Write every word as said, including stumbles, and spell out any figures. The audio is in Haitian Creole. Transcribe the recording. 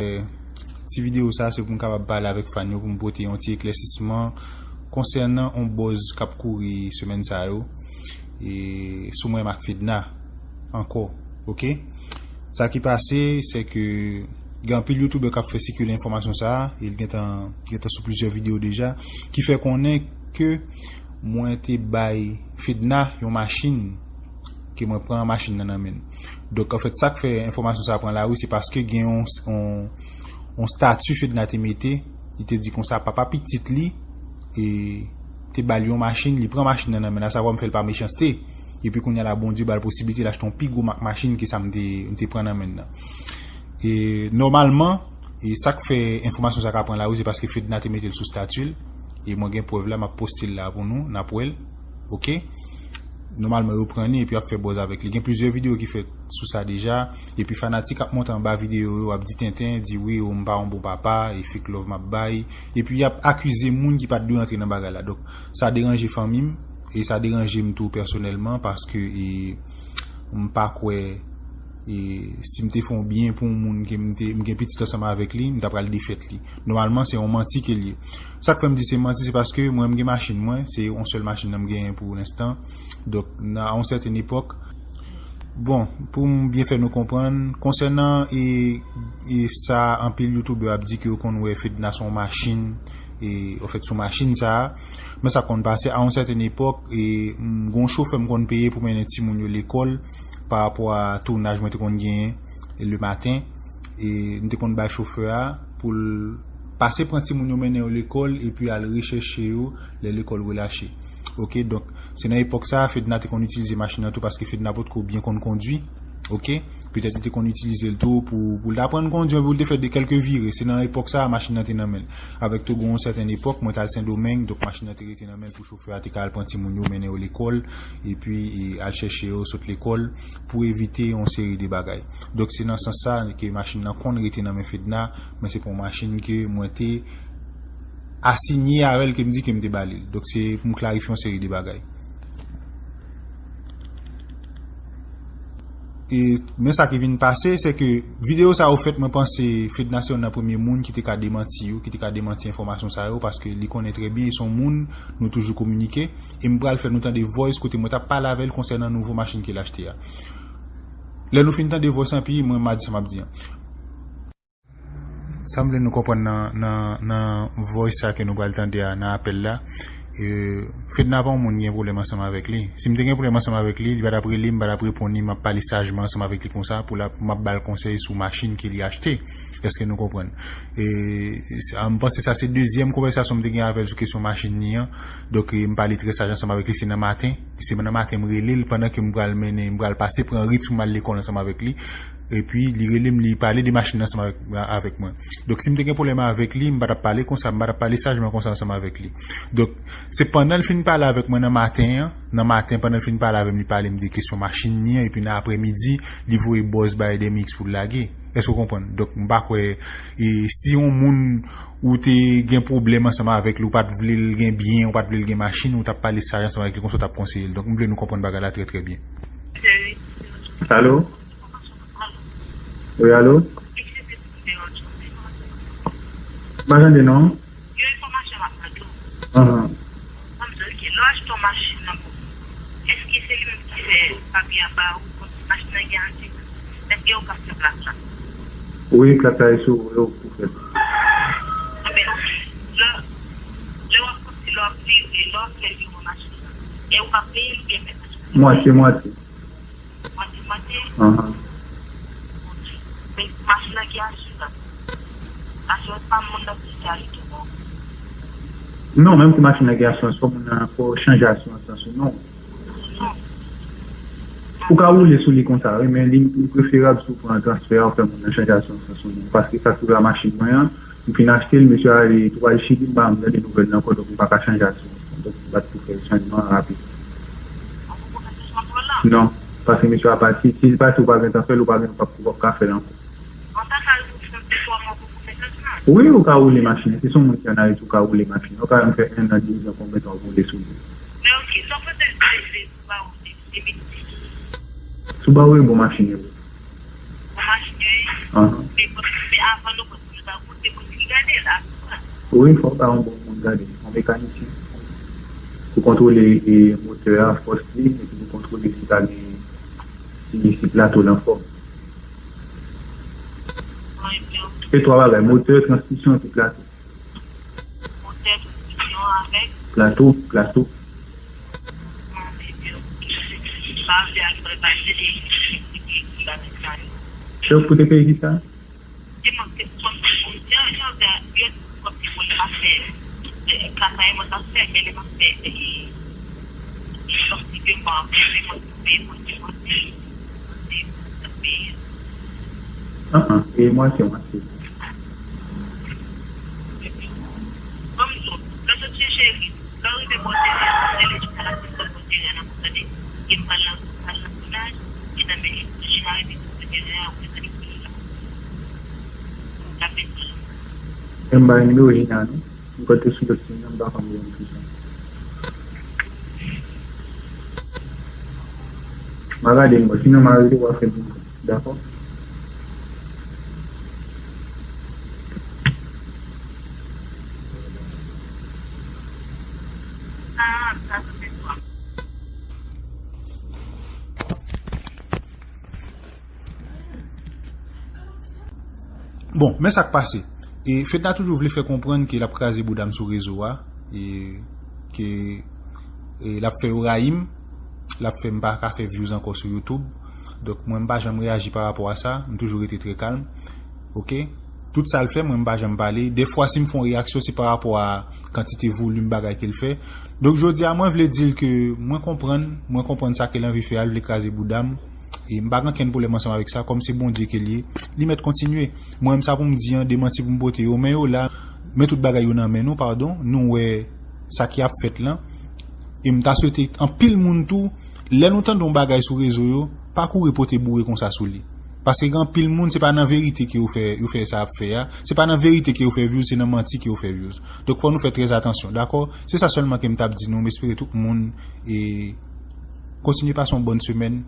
Ti videyo sa a, se pou m kapab pale avèk fan yo, pou m pote yon ti eklèsisman konsènan yon buzz k ap kouri semèn sa yo, e, sou mwen menm ak Fedna ankò, oke? Sa ki pase, se ke gen anpil youtubè k ap fè sikile enfòmasyon sa a, e l gentan, gentan sou plizyè videyo deja, ki fè konnen ke mwen te bay Fedna yon machin, ke mwen pran machin nan nan men l. Donk, anfèt, sa k fè enfòmasyon sa a pran lari, se paske gen yon, yon, yon stati Fedna te mete, li te di konsa, papa pitit li, e, te ba l yon machin, li pran machin nan nan men l, asavwa m fè l pa mechanste. Epi kounye a la, Bondye ba l posiblite l achte yon pi gwo mak machin ke sa m te, m te pran nan men l nan. E, nòmalman, e sa k fè enfòmasyon sa ka pran lari, se paske Fedna te mete l sou stati l, e mwen gen prèv la, m ap poste l la pou nou, n ap wè l, oke? Nòmalman, yo pran li epi y ap fè buzz avèk li. Gen plizyè videyo ki fèt sou sa deja, epi fanatik ap monte anba videyo yo, ap di tenten, di wi, o, m pa yon bon papa, e fake love m ap bay, epi y ap akize moun ki pa t dwe antre nan bagay la. Donk, sa deranje fanmi m, e sa deranje m tou pèsonèlman, paske, e, m pa kwè, e, si m te fè yon byen pou yon moun ke m te, m gen pitit ansanm avèk li, m ta pral defèt li. Nòmalman, se yon manti ke l ye. Sa k fè m di se manti, se paske mwen, m gen machin mwen, se yon sèl machin nan m genyen pou lenstan. Donk, nan, a yon sèten epòk, bon, pou m byen fè nou konprann, konsènan, e, e sa, anpil youtubè ap di ke yo konn wè Fedna se yon machin, e, anfèt, se yon machin sa a. Men sa konn pase, a yon sèten epòk, e, m, gen yon chofè m konn peye pou mennen timoun yo lekòl, pa rapò a tounaj mwen te konn genyen, e, le maten. E, m te konn bay chofè a pou l pase pran timoun yo mennen yo lekòl, epi al rechèche yo lè lekòl relache. Oke, donk, se nan epòk sa a, Fedna te konn itilize machin nan tou, paske Fedna potko byen konn kondwi. Oke, petèt li te konn itilize l tou pou, pou l t aprann kondwi, pou l te fè de kèlke vire. Se nan epòk sa a, machin nan te nan men l. Avèk tou, gen yon sèten epòk, mwen t al Sendomeng, donk machin nan te rete nan men l pou chofè a te ka al pran timoun yo, mennen yo lekòl, epi, e, al chèche yo, sot lekòl, pou evite yon seri de bagay. Donk, se nan sans sa ke machin nan konn rete nan men Fedna, men se pa yon machin ke mwen te asinye avè l ke m di ke m te ba li l. Donk, se pou m klarifye yon seri de bagay. E, men sa ki vin pase, se ke videyo sa yo fèt, mwen panse Fedna se youn nan premye moun ki te ka demanti yo, ki te ka demanti enfòmasyon sa yo, paske li konnen trè byen, e se yon moun nou toujou kominike, e m pral fè nou tande voice kote mwen t ap pale avè l konsènan nouvo machin ke l achte a. Lè nou fin tande voice anpi, mwen m a di sa m ap di an. Sa m vle nou konprann nan, nan, nan voice sa ke nou pral tande a, nan apèl la, e, Fedna pa yon moun gen pwoblèm ansanm avèk li. Si m te gen pwoblèm ansanm avèk li, li pa t ap rele m, m pa t ap reponn li, m ap pale sajman ansanm avèk li konsa, pou l ap, m ap ba l konsèy sou machin ke li achte. Èske nou konprann? E, sa, m panse sa se dezyèm konvèsasyon m te gen avè l sou kesyon machin li an. Donk, e, m pale trè saj ansanm avèk li, se nan maten. Se nan maten m rele l, pandan ke m pral mennen, m pral pase pran rit pou m al lekòl ansanm avèk li. Epi, li rele m, li pale de machin nan ansanm avèk, avèk mwen. Donk, si m te gen pwoblèm avèk li, m pa t ap pale konsa, m pa t ap pale sajman konsa ansanm avèk li. Donk, se pandan l fin pale avèk mwen nan maten an, nan maten, pandan l fin pale avè m, li pale m de kesyon machin li an, epi nan aprèmidi, li voye buzz bay D M X pou l lage. Èske w konprann? Donk, m pa kwè, e, si yon moun ou te gen pwoblèm ansanm avèk li, ou pa t vle l gen byen, ou pa t vle l gen machin, ou t ap pale saj ansanm avèk li, konsa w t ap konseye l. Donk, m vle nou konprann bagay la trè, trè byen. Alo? Wi, alo? M pa tande non. Ahan. Wi, plak la e sou ou yo pou fèt. Mwatye, mwatye. Ahan. Non, menm si machin nan gen asirans, fò moun nan, fò chanje asirans lan sou non. Ou ka woule sou li konsa, wi, men li, li preferab si w pran transfè a, ou fè moun nan chanje asirans lan sou non. Paske sa k rive a machin mwen an, m fin achte l, mesye a ale tou al Chili, m pa janm tande nouvèl li ankò, donk m pa ka chanje asirans lan. Donk m bat pou fè chanjman an rapid. Non, paske mesye a pati, si l pati, ou pa gentan fè l, ou pa gen, ou p ap, ou p ap ka fè l ankò. Wi, ou ka woule machin. Si se yon moun ki ann Ayiti, ou ka woule machin. Ou ka menm fè en an, de zan, konbyen tan w ap woule sou li. Subaru e bon machin yo. Ahan. Wi, fòk pa yon bon moun gade, yon mekanisyen. Pou kontwole e, motè a, fòs li, epi pou kontwole si pa gen, si, si plato l anfòm. Se twa bagay, motè, transmisyon epi plato. Motè, transmisyon avèk plato, plato. Chòk pou te peye kisa? An an, e mwatye mwatye. E m bay nimewo Jina non. M konte sou lòt moun nan, m pa konn moun ki sa. M a gade m, sinon m a rele w a fè m dakò. Bon, men sa k pase. E Fedna toujou vle fè konprann ke l ap kraze bouda m sou rezo a, e ke e l ap fè yo rayi m, l ap fè m pa ka fè views ankò sou YouTube. Donk, mwen, m pa janm reyaji pa rapò a sa, m toujou rete trè kalm. Oke? Tout sa l fè, mwen, m pa janm pale. Dèfwa, si m fè yon reyaksyon, se pa rapò a kantite volim bagay ke l fè. Donk, jodi a, mwen vle di l ke mwen konprann, mwen konprann sa ke l anvi fè a, l vle kraze bouda m. E m pa gen okenn pwoblèm ansanm avèk sa, kòm se Bondye ke l ye, li mèt kontinye. Mwen menm sa pou m di an, demanti pou m pote yo, men yo la, men tout bagay yo nan men nou, padon, nou wè sa ki ap fèt lan. E m ta swete anpil moun tou, lè nou tande yon bagay sou rezo yo, pa kouri pote boure konsa sou li. Paske gen anpil moun, se pa nan verite ke yo fè, yo fè sa ap fè a, se pa nan verite ke yo fè views, se nan manti ke yo fè views. Donk fò nou fè trè atansyon, dakò? Se sa sèlman ke m t ap di nou, m espere tout moun e kontinye pase yon bòn semèn.